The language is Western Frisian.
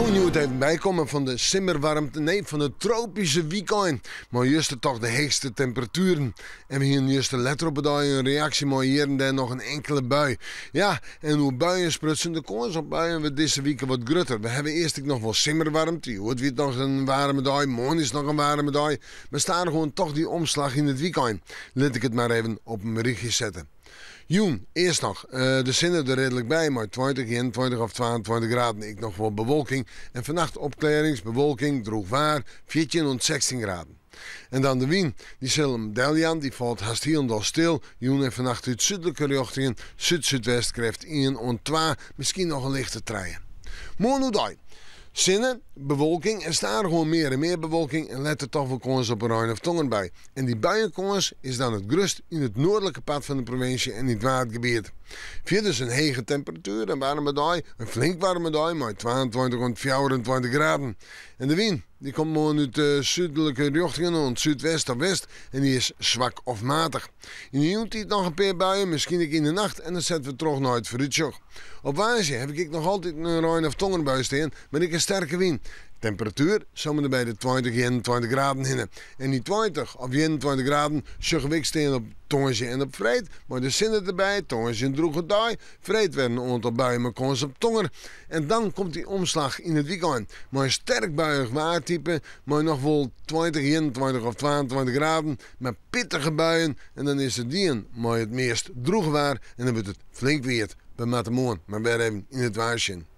Koene hjoed even bykomme fan de simmerwaarmte, nee, fan it tropyske wykein. Mei juster toch de heechste temperatueren. En we hiene juster letter op 'e dei in reaksje mei hjir en dêr noch in inkele bui. Ja, en oer buien sprutsen, de kâns op buien wurdt dizze wike wat grutter. We hawwe earst ek noch wol simmerwaarmte, hjoed wie it noch in waarme dei, moarn is noch in waarme dei. Mar stadichoan toch dy omslach yn it wykein. Lit ik it mar even op in rychje sette. Jûn, earst noch de sinne der reedlik by mei 20, 21 of 22 graden. Ek noch wol bewolking en fannacht opklearrings, bewolking, drûch waar, 14 oant 16 graden. En dan de wyn, dy sil him deljaan, dy falt hast hielendal stil. Jûn en fannacht út súdlike rjochtingen, súd-súdwest krêft ien oant twa, miskien noch in lichte trije. Moarn oerdei, sinne, bewolking en stadichoan mear en mear bewolking en letter toch wol kâns op in rein of tongerbui. En dy buienkâns is dan it grutst yn it noardlike part fan de provinsje en yn it Waadgebiet. Fierders in hege temperatuer, in waarme dei, in flink waarme dei mei 22 oant 24 graden. En de wyn, dy komt moarn út de súdlike rjochtingen oant súdwest of west en dy is swak of matich. Yn de jûntiid noch in pear buien, miskien ek yn de nacht en dan sette we troch nei it foarútsjoch. Op woansdei haw ik ek noch altyd in rein of tongerbui stean, mar ek in sterke wyn. Temperatuer om en by de 20, 21 graden hinne. En dy 20 of 21 graden sjogge we ek stean op tongersdei en op freed, mei de sinne derby, tongersdei in drûge dei, freed wer in oantal buien mei kâns op tonger. En dan komt dy omslach yn it wykein, mei in sterk buiïch waartype, mei noch wol 20, 21 of 22 graden, mar pittige buien en dan is it dien mei it meast drûge waar en dan wurdt it flink wiet. We moatte moarn mar wer even yn it waar sjen.